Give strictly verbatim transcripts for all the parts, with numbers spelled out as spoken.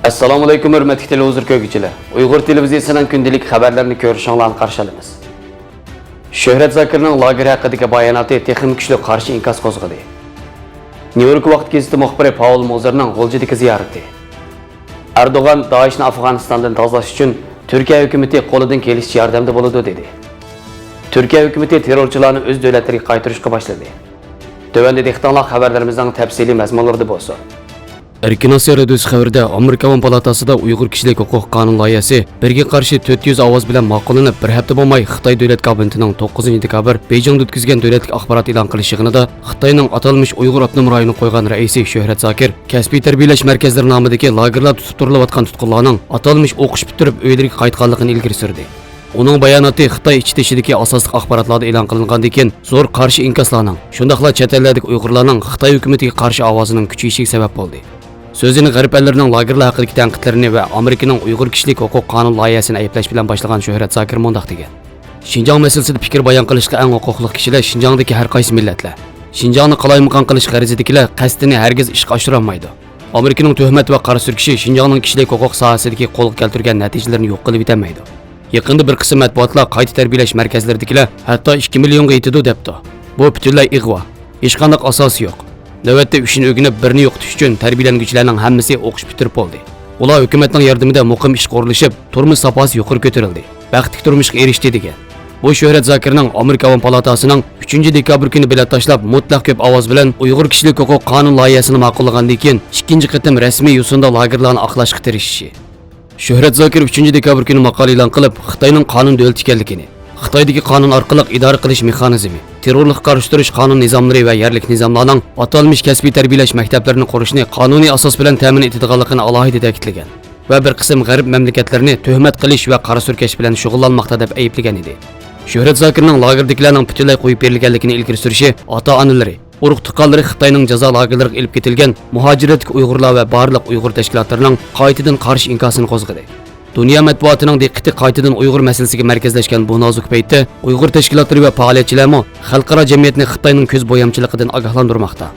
ئەسسالامۇئەلەيكۇم، ھۆرمەتلىك تېلېۋىزور كۆرگۈچىلەر! ئۇيغۇر تېلېۋىزىيىسىنىڭ كۈندىلىك خەۋەرلىرىنى كۆرۈشۈڭلارنى قارشى ئالىمىز. شۆھرەت زاكىرنىڭ لاگېر ھەققىدىكى باياناتى تېخىمۇ كۈچلۈك قارشى ئىنكاس قوزغىدى. نيۇ يورك ۋاقىت گېزىتى مۇخبىرى پاۋېل موزېرنىڭ غۇلجىدىكى زىيارىتى. ئەردوغان دائىشنى ئافغانىستاندىن تازىلاش ئۈچۈن تۈركىيە ھۆكۈمىتى قولىدىن كېلىشىچە ياردەمدە بولىدۇ، دېدى. تۈركىيە ھۆكۈمىتى تېررورچىلارنى ئۆز دۆلەتلىرىگە قايتۇرۇشقا باشلىدى. تۆۋەندە دىققىتىڭلار خەۋەرلىرىمىزنىڭ تەپسىلىي مەزمۇنلىرىدا بولسۇن. ئەركىن ئاسىيا رادىيوسى خەۋىرىدە ئامېرىكا ئاۋام پالاتاسىدا ئۇيغۇر كىشىلىك ھوقۇق قانۇن لايىھەسى بىرگە قارشى تۆت يۈز ئاۋاز بىلەن ماقۇللىنىپ، بىر ھەپتە بولماي خىتاي دۆلەت كابىنېتىنىڭ توققۇزىنچى دېكابىر بېيجىڭدا ئۆتكۈزگەن دۆلەتلىك ئاخبارات ئېلان قىلىش يىغىنىدا خىتاينىڭ ئاتالمىش ئۇيغۇر ئاپتونوم رايونىغا قويغان رەئىسى شۆھرەت زاكىر كەسپىي تەربىيەلەش مەركەزلىرى نامىدىكى لاگېرلاردا تۇتۇپ تۇرۇلۇۋاتقان تۇتقۇنلارنىڭ ئاتالمىش ئوقۇش پۈتتۈرۈپ ئۆيلىرىگە قايتقانلىقىنى ئىلگىرى سۈردى. ئۇنىڭ باياناتى خىتاي ئىچى تېشىدىكى ئاساسلىق ئاخباراتلاردا ئېلان قىلىنغاندىن كېيىن زور قارشى ئىنكاسلارنىڭ، شۇنداقلا چەت ئەللەردىكى ئۇيغۇرلارنىڭ خىتاي ھۆكۈمىتىگە قارشى ئاۋازىنىڭ كۈچىيىشىگە سەۋەب بولدى. سۆز يەنە غەرب ئەللىرىنىڭ لاگېرلار ھەققىدىكى تەنقىدلىرىنى ۋە ئامېرىكىنىڭ ئۇيغۇر كىشىلىك ھوقۇق قانۇن لايىھەسىنى ئەيىبلەش بىلەن باشلىغان شۆھرەت زاكىر مۇنداق دېگەن: شىنجاڭ مەسىلىسىدە پىكىر بايان قىلىشقا ئەڭ ھوقۇقلۇق كىشىلەر شىنجاڭدىكى ھەر قايسى مىللەتلەر. شىنجاڭنى قالايمىقان قىلىش غەرىزىدىكىلەر قەستىنى ھەرگىز ئىشقا ئاشۇرالمايدۇ. ئامېرىكىنىڭ تۆھمەت ۋە قارا سۈركىشى شىنجاڭنىڭ كىشىلىك ھوقۇق ساھەسىدىكى قولغا كەلتۈرگەن نەتىجىلىرىنى يوق قىلىۋېتەلمەيدۇ. يېقىندا بىر قىسىم مەتبۇئاتلار قايتا تەربىيەلەش مەركەزلىرىدىكىلەر ھەتتا ئىككى مىليونغا يېتىدۇ دەپتۇ. بۇ پۈتۈنلەي ئىغۋا. ھېچقانداق ئاساسى يوق. نۆۋەتتە ئىشنى ئۆگىنىپ، بىرنى يوقىتىش ئۈچۈن تەربىيەلەنگۈچىلەرنىڭ ھەممىسى ئوقۇش پۈتتۈرۈپ بولدى. ئۇلار ھۆكۈمەتنىڭ ياردىمىدە مۇقىم ئىشقا ئورۇنلىشىپ، تۇرمۇش ساپاسى يۇقىرى كۆتۈرۈلدى. بەختلىك تۇرمۇشقا ئېرىشتى، دېگەن. بۇ شۆھرەت زاكىرنىڭ ئامېرىكا ئاۋام پالاتاسىنىڭ ئۈچىنچى دېكابىر كۈنى بېلەت تاشلاپ، مۇتلەق كۆپ ئاۋاز بىلەن ئۇيغۇر كىشىلىك ھوقۇق قانۇن لايىھەسىنى ماقۇللىغاندىن كېيىن ئىككىنچى قېتىم رەسمىي يوسۇندا لاگېرلارنى ئاقلاشقا تىرىشىشى. شۆھرەت زاكىر ئۈچىنچى دېكابىر كۈنى ماقالە ئېلان قىلىپ، خىتاينىڭ قانۇن دۆلىتى ئىكەنلىكىنى، خىتايدىكى قانۇن ئارقىلىق ئىدارە قىلىش مېخانىزمى، تېررورلۇققا قارشى تۇرۇش قانۇن نىزاملىرى ۋە يەرلىك نىزاملارنىڭ ئاتالمىش كەسپىي تەربىيەلەش مەكتەپلىرىنى قۇرۇشنى قانۇنىي ئاساس بىلەن تەمىن ئېتىدىغانلىقىنى ئالاھىدە تەكىتلىگەن ۋە بىر قىسىم غەرب مەملىكەتلىرىنى تۆھمەت قىلىش ۋە قارا سۈركەش بىلەن شۇغۇللانماقتا دەپ ئەيىبلىگەن ئىدى. شۆھرەت زاكىرنىڭ لاگېردىكىلەرنىڭ پۈتۈنلەي قويۇپ بېرىلگەنلىكىنى ئىلگىرى سۈرۈشى ئاتا-ئانىلىرى، ئۇرۇق-تۇغقانلىرى خىتاينىڭ جازا لاگېرلىرىغا ئېلىپ كېتىلگەن مۇھاجىرەتتىكى ئۇيغۇرلار ۋە بارلىق ئۇيغۇر تەشكىلاتلىرىنىڭ قايتىدىن قارشى ئىنكاسىنى قوزغىدى. دۇنيا مەتبۇئاتىنىڭ دىققىتى قايتىدىن ئۇيغۇر مەسىلىسىگە مەركەزلەشكەن بۇ نازۇك پەيتتە ئۇيغۇر تەشكىلاتلىرى ۋە پائالىيەتچىلەرمۇ خەلقئارا جەمئىيەتنى خىتاينىڭ كۆز بويامچىلىقىدىن ئاگاھلاندۇرماقتا.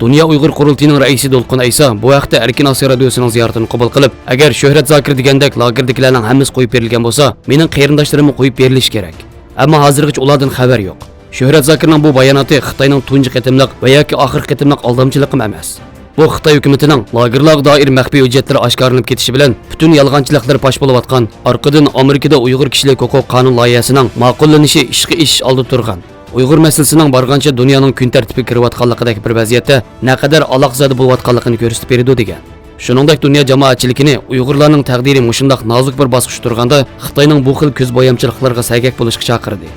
دۇنيا ئۇيغۇر قۇرۇلتىيىنىڭ رەئىسى دولقۇن ئەيسا بۇ ھەقتە ئەركىن ئاسىيا رادىيوسىنىڭ زىيارىتىنى قوبۇل قىلىپ، ئەگەر شۆھرەت زاكىر دېگەندەك لاگېردىكىلەرنىڭ ھەممىسى قويۇپ بېرىلگەن بولسا، مېنىڭ قېرىنداشلىرىممۇ قويۇپ بېرىلىشى كېرەك. ئەمما ھازىرغىچە ئۇلاردىن خەۋەر يوق. شۆھرەت زاكىرنىڭ بۇ باياناتى خىتاينىڭ تۇنجى قېتىملىق ۋە ياكى ئاخىرقى قېتىملىق ئالدامچىلىقىمۇ ئەمەس. بۇ خىتاي ھۆكۈمىتىنىڭ لاگېرلارغا دائىر مەخپىي ھۆججەتلىرى ئاشكارىلىنىپ كېتىشى بىلەن پۈتۈن يالغانچىلىقلىرى پاش بولۇۋاتقان، ئارقىدىن ئامېرىكىدا ئۇيغۇر كىشىلىك ھوقۇق قانۇن لايىھەسىنىڭ ماقۇللىنىشى ئىشقا ئېشىش ئالدىدا تۇرغان، ئۇيغۇر مەسىلىسىنىڭ بارغانچە دۇنيانىڭ كۈن تەرتىپىگە كىرىۋاتقانلىقىدەك بىر ۋەزىيەتتە نەقەدەر ئالاقزادە بولۇۋاتقانلىقىنى كۆرسىتىپ بېرىدۇ، دېگەن. شۇنىڭدەك دۇنيا جامائەتچىلىكىنى ئۇيغۇرلارنىڭ تەقدىرى مۇشۇنداق نازۇك بىر باسقۇچتا تۇرغاندا خىتاينىڭ بۇ خىل كۆز بويامچىلىقلىرىغا سەگەك بولۇشقا چاقىردى.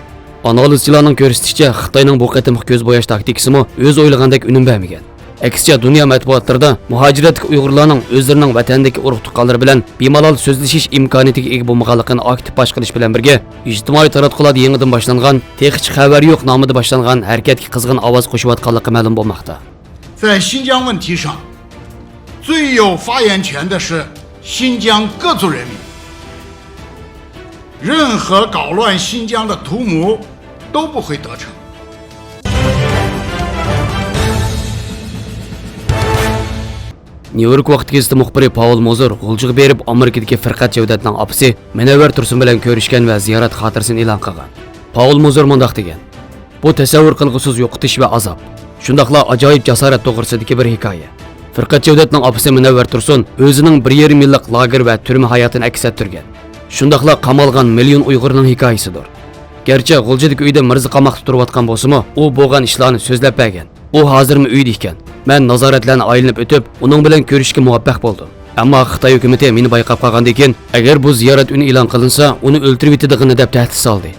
ئانالىزچىلارنىڭ كۆرسىتىشىچە، خىتاينىڭ بۇ قېتىمقى كۆز بوياش تاكتىكىسىمۇ ئۆزى ئويلىغاندەك ئۈنۈم بەرمىگەن. ئەكسىچە، دۇنيا مەتبۇئاتلىرىدا مۇھاجىرەتتىكى ئۇيغۇرلارنىڭ ئۆزلىرىنىڭ ۋەتەندىكى ئۇرۇق-تۇغقانلىرى بىلەن بىمالال سۆزلىشىش ئىمكانىيىتىگە ئىگە بولمىغانلىقىنى ئاكتىپ پاش قىلىش بىلەن بىرگە، ئىجتىمائىي تاراتقۇلاردا يېڭىدىن باشلانغان، تېخىچە خەۋەر يوق نامىدا باشلانغان ھەرىكەتكە قىزغىن ئاۋاز قوشۇۋاتقانلىقى مەلۇم بولماقتا. 在新疆问题上，最有发言权的是新疆各族人民。任何搞乱新疆的图谋都不会得逞。 نيۇ يورك ۋاقىت گېزىتى مۇخبىرى پاۋېل موزېر غۇلجىغا بېرىپ، ئامېرىكىدىكى فىرقەت جەۋدەتنىڭ ئاپىسى مۇنەۋۋەر تۇرسۇن بىلەن كۆرۈشكەن ۋە زىيارەت خاتىرىسىنى ئېلان قىلغان. پاۋېل موزېر مۇنداق دېگەن: بۇ تەسەۋۋۇر قىلغۇسىز يوقىتىش ۋە ئازاب، شۇنداقلا ئاجايىپ جاسارەت توغرىسىدىكى بىر ھېكايە. فىرقەت جەۋدەتنىڭ ئاپىسى مۇنەۋۋەر تۇرسۇن ئۆزىنىڭ بىر يېرىم يىللىق لاگېر ۋە تۈرمە ھاياتىنى ئەكس ئەتتۈرگەن، شۇنداقلا قامالغان مىليون ئۇيغۇرنىڭ ھېكايىسىدۇر. گەرچە غۇلجىدىكى ئۆيدە مىرزا قاماقتا تۇرۇۋاتقان بولسىمۇ، ئۇ بولغان ئىشلارنى سۆزلەپ بەرگەن. ئۇ ھازىرمۇ ئۆيدە ئىكەن. مەن نازارەتلەرنى ئايلىنىپ ئۆتۈپ، ئۇنىڭ بىلەن كۆرۈشۈشكە مۇۋەپپەق بولدۇم. ئەمما خىتاي ھۆكۈمىتى مېنى بايقاپ قالغاندىن كېيىن، ئەگەر بۇ زىيارەت ئۈنى ئېلان قىلىنسا، ئۇنى ئۆلتۈرۈۋېتىدىغىنى دەپ تەھدىت سالدى.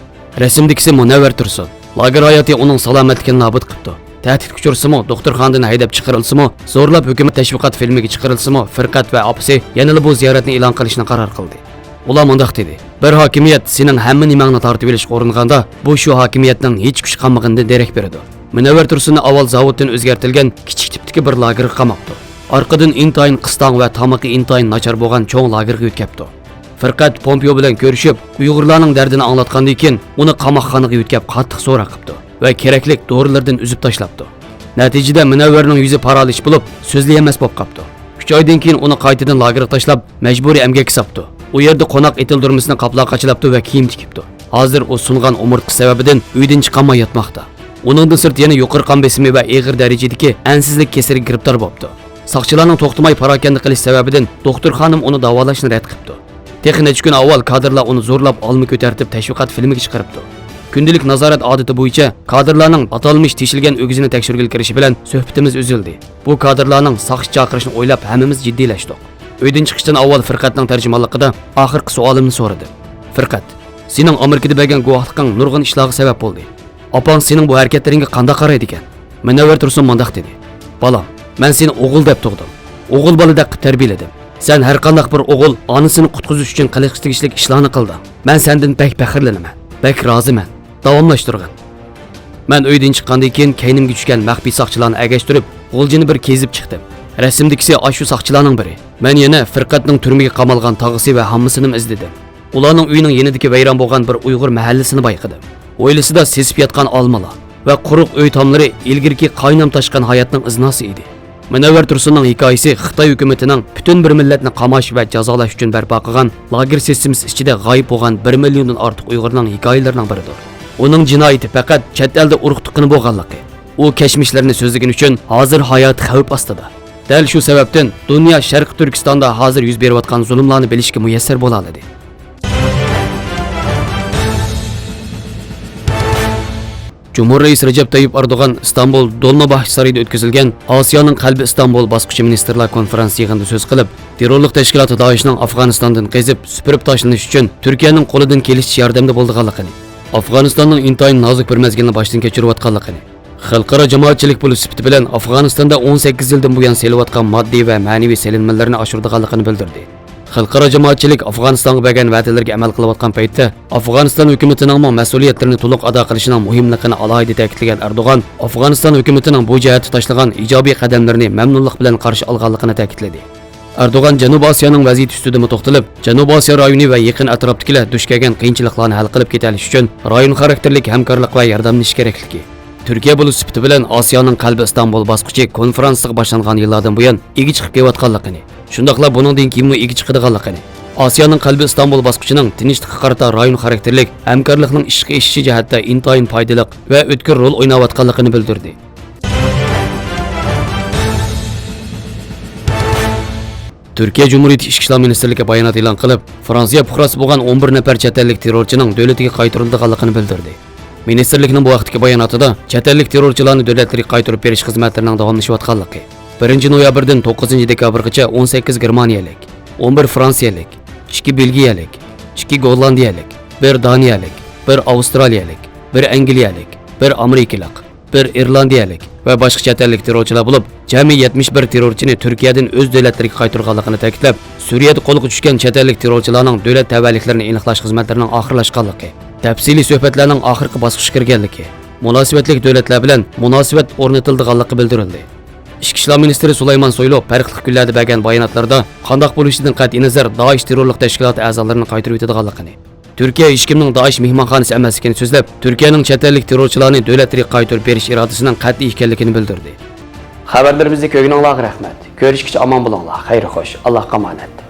رەسىمدىكىسى مۇنەۋۋەر تۇرسۇن. لاگېر ھاياتى ئۇنىڭ سالامەتلىكىنى نابۇت قىپتۇ. تەھدىتكە ئۇچرىسىمۇ، دوختۇرخانىدىن ھەيدەپ چىقىرىلسىمۇ، زورلاپ ھۆكۈمەت تەشۋىقات فىلىمىگە چىقىرىلسىمۇ، فىرقەت ۋە ئاپىسى يەنىلا بۇ زىيارەتنى ئېلان قىلىشنى قارار قىلدى. ئۇلار مۇنداق دېدى: بىر ھاكىمىيەت سېنىڭ ھەممە نېمەڭنى تارتىۋېلىشقا ئۇرۇنغاندا، بۇ شۇ ھاكىمىيەتنىڭ ھېچ كۈچى قالمىغىنىدىن دېرەك بېرىدۇ. مۇنەۋۋەر تۇرسۇننى ئاۋۋال زاۋۇتتىن ئۆزگەرتىلگەن كىچىك تىپتىكى بىر لاگېرغا قاماپتۇ. ئارقىدىن ئىنتايىن قىستاڭ ۋە تامىقى ئىنتايىن ناچار بولغان چوڭ لاگېرغا يۆتكەپتۇ. فىرقەت پومپېئو بىلەن كۆرۈشۈپ، ئۇيغۇرلارنىڭ دەردىنى ئاڭلاتقاندىن كېيىن، ئۇنى قاماقخانىغا يۆتكەپ قاتتىق سوراق قىپتۇ ۋە كېرەكلىك دورىلىرىدىن ئۈزۈپ تاشلاپتۇ. نەتىجىدە مۇنەۋۋەرنىڭ يۈزى پارالىچ بولۇپ، سۆزلىيەلمەس بولۇپ قاپتۇ. ئۈچ ئۈچ ئايدىن كېيىن ئۇنى قايتىدىن لاگېرغا تاشلاپ، مەجبۇرىي ئەمگەككە ساپتۇ. ئۇ يەردە قوناق ئېتىلدۈرمىسىنى قاپلارغا قاچىلاپتۇ ۋە كىيىم تىكىپتۇ. ھازىر ئۇ سۇنغان ئومۇرتقا سەۋەبىدىن ئۆيدىن چىقالماي ياتماقتا. ئۇنىڭدىن سىرت يەنە يۇقىرى قان بېسىمى ۋە ئېغىر دەرىجىدىكى ئەنسىزلىك كېسىلىگە گىرىپتار بوپتۇ. ساقچىلارنىڭ توختىماي پاراكەندە قىلىش سەۋەبىدىن دوختۇرخانىمۇ ئۇنى داۋالاشنى رەت قىپتۇ. تېخى نەچچە كۈن ئاۋۋال كادىرلار ئۇنى زورلاپ ئالما كۆتەرتىپ تەشۋىقات فىلىمىگە چىقىرىپتۇ. كۈندىلىك نازارەت ئادىتى بويىچە كادىرلارنىڭ ئاتالمىش تېشىلگەن ئۆگزىنى تەكشۈرگىلى كىرىشى بىلەن سۆھبىتىمىز ئۈزۈلدى. بۇ كادىرلارنىڭ ساقچى چاقىرىشنى ئويلاپ ھەممىمىز جىددىيلەشتۇق. ئۆيدىن چىقىشتىن ئاۋۋال فىرقەتنىڭ تەرجىمانلىقىدا ئاخىرقى سوئالىمنى سورىدىم. فىرقەت، سېنىڭ ئامېرىكىدا بەرگەن گۇۋاھلىقىڭ نۇرغۇن ئىشلارغا سەۋەب بولدى. ئاپاڭ سېنىڭ بۇ ھەرىكەتلىرىڭگە قانداق قارايدىكەن؟ مۇنەۋۋەر تۇرسۇن مۇنداق دېدى، بالام، مەن سېنى ئوغۇل دەپ تۇغدۇم. ئوغۇل بالا دەپ قىلىپ تەربىيەلىدىم. سەن ھەرقانداق بىر ئوغۇل ئانىسىنى قۇتقۇزۇش ئۈچۈن قىلىشقا تېگىشلىك ئىشلارنى قىلدىڭ. مەن سەندىن بەك پەخىرلىنىمەن. بەك رازىمەن. داۋاملاشتۇرغىن. مەن ئۆيدىن چىققاندىن كېيىن كەينىمگە چۈشكەن مەخپىي ساقچىلارنى ئەگەشتۈرۈپ، غۇلجىنى بىر كېزىپ چىقتىم. رەسىمدىكىسى ئاشۇ ساقچىلارنىڭ بىرى. مەن يەنە فىرقەتنىڭ تۈرمىگە قامالغان تاغىسى ۋە ھاممىسىنىمۇ ئىزدىدىم. ئۇلارنىڭ ئۆيىنىڭ يېنىدىكى ۋەيران بولغان بىر ئۇيغۇر مەھەللىسىنى بايقىدىم. ھويلىسىدا سېسىپ ياتقان ئالمىلار ۋە قۇرۇق ئۆي تاملىرى ئىلگىرىكى قاينام تاشقان ھاياتنىڭ ئىزناسى ئىدى. مۇنەۋۋەر تۇرسۇننىڭ ھېكايىسى خىتاي ھۆكۈمىتىنىڭ پۈتۈن بىر مىللەتنى قاماش ۋە جازالاش ئۈچۈن بەرپا قىلغان لاگېر سىستېمىسى ئىچىدە غايىب بولغان بىر مىليوندىن ئارتۇق ئۇيغۇرنىڭ ھېكايىلىرىنىڭ بىرىدۇر. ئۇنىڭ جىنايىتى پەقەت چەت ئەلدە ئۇرۇق-تۇغقىنى بولغانلىقى، ئۇ كەچمىشلىرىنى سۆزلىگىنى ئۈچۈن ھازىر ھاياتى خەۋپ ئاستىدا. دەل شۇ سەۋەبتىن دۇنيا شەرقىي تۈركىستاندا ھازىر يۈز بېرىۋاتقان زۇلۇملارنى بىلىشكە مۇيەسسەر بولالىدى. جۇمھۇر رەئىسى رەجەپ تەييىپ ئەردوغان ئىستانبۇل دولماباھ سارىيىدا ئۆتكۈزۈلگەن ئاسىيانىڭ قەلبى ئىستانبۇل باسقۇچى مىنىستىرلار كونفېرانس يىغىنىدا سۆز قىلىپ، تېررورلۇق تەشكىلاتى دائىشنىڭ ئافغانىستاندىن قېزىپ، سۈپۈرۈپ تاشلىنىشى ئۈچۈن تۈركىيەنىڭ قولىدىن كېلىشىچە ياردەمدە بولىدىغانلىقىنى، ئافغانىستاننىڭ ئىنتايىن نازۇك بىر مەزگىلنى باشتىن كەچۈرۈۋاتقانلىقىنى، خەلقئارا جامائەتچىلىك بولۇش سۈپىتى بىلەن ئافغانىستاندا ئون سەككىز يىلدىن بۇيان سېلىۋاتقان ماددىي ۋە مەنىۋى سېلىنمىلىرىنى ئاشۇرىدىغانلىقىنى بىلدۈردى. خەلقئارا جامائەتچىلىك ئافغانىستانغا بەرگەن ۋەدىلىرىگە ئەمەل قىلىۋاتقان پەيتتە، ئافغانىستان ھۆكۈمىتىنىڭمۇ مەسئۇلىيەتلىرىنى تولۇق ئادا قىلىشىنىڭ مۇھىملىقىنى ئالاھىدە تەكىتلىگەن ئەردوغان، ئافغانىستان ھۆكۈمىتىنىڭ بۇ جەھەتتە تاشلىغان ئىجابىي قەدەملىرىنى مەمنۇنلۇق بىلەن قارشى ئالغانلىقىنى تەكىتلىدى. ئەردوغان جەنۇبىي ئاسىيانىڭ ۋەزىيىتى ئۈستىدىمۇ توختىلىپ، جەنۇبىي ئاسىيا رايونى ۋە يېقىن ئەتراپتىكىلەر دۇچ كەلگەن قىيىنچىلىقلارنى ھەل قىلىپ كېتەلىشى ئۈچۈن رايون خاراكتېرلىك ھەمكارلىق ۋە ياردەملىشىش كېرەكلىكى، تۈركىيە بولۇش سۈپىتى بىلەن ئاسىيانىڭ قەلبى ئىستانبۇل باسقۇچى كونفېرانسىغا باشلانغان يىللاردىن بۇيان ئىگە چىقىپ كېلىۋاتقانلىقىنى، شۇنداقلا بۇنىڭدىن كېيىنمۇ ئىگە چىقىدىغانلىقىنى، ئاسىيانىڭ قەلبى ئىستانبۇل باسقۇچىنىڭ تىنچلىققا قارىتا رايون خاراكتېرلىك ھەمكارلىقنىڭ ئىشقا ئېشىشى جەھەتتە ئىنتايىن پايدىلىق ۋە ئۆتكۈر رول ئويناۋاتقانلىقىنى بىلدۈردى. تۈركىيە جۇمھۇرىيىتى ئىچكى ئىشلار مىنىستىرلىكى بايانات ئېلان قىلىپ، فرانسىيە پۇقراسى بولغان ئون بىر نەپەر چەت ئەللىك تېررورچىنىڭ دۆلىتىگە قايتۇرۇلىدىغانلىقىنى بىلدۈردى. مىنىستىرلىكنىڭ بۇ ھەقتىكى باياناتىدا چەت ئەللىك تېررورچىلارنى دۆلەتلىرىگە قايتۇرۇپ بېرىش خىزمەتلىرىنىڭ داۋاملىشىۋاتقانلىقى، بىرىنچى نويابىردىن توققۇزىنچى دېكابىرغىچە ئون سەككىز گېرمانىيەلىك، ئون بىر فرانسىيەلىك، ئىككى بېلگىيەلىك، ئىككى گوللاندىيەلىك، بىر دانىيەلىك، بىر ئاۋسترالىيەلىك، بىر ئەنگلىيەلىك، بىر ئامېرىكىلىق، بىر ئىرلاندىيەلىك ۋە باشقا چەت ئەللىك تېررورچىلار بولۇپ، جەمئىي يەتمىش بىر تېررورچىنى تۈركىيەدىن ئۆز دۆلەتلىرىگە قايتۇرغانلىقىنى تەكىتلەپ، سۈرىيەدە قولغا چۈشكەن چەت ئەللىك تېررورچىلارنىڭ دۆلەت تەۋەلىكلىرىنى ئېنىقلاش خىزمەتلىرىنىڭ ئاخىرلاشقانلىقى، تەپسىلىي سۆھبەتلەرنىڭ ئاخىرقى باسقۇچقا كىرگەنلىكى، مۇناسىۋەتلىك دۆلەتلەر بىلەن مۇناسىۋەت ئورنىتىلىدىغانلىقى بىلدۈرۈلدى. ئىچكى ئىشلار مىنىستىرى سۇلايمان سويلۇ پەرقلىق كۈنلەردە بەرگەن باياناتلىرىدا، قانداق بولۇشىدىن قەتئىينەزەر، دائىش تېررورلۇق تەشكىلاتى ئەزالىرىنى قايتۇرۇۋېتىدىغانلىقىنى، تۈركىيە ھېچكىمنىڭ دائىش مېھمانخانىسى ئەمەسلىكىنى سۆزلەپ، تۈركىيەنىڭ چەت ئەللىك تېررورچىلارنى دۆلەتلىرىگە قايتۇرۇپ بېرىش ئىرادىسىنىڭ قەتئىي ئىكەنلىكىنى بىلدۈردى. خەۋەرلىرىمىزنى كۆرگىنىڭلارغا رەھمەت. كۆرۈشكىچە ئامان بولۇڭلار. خەير خوش. ئاللاھقا ئامانەت.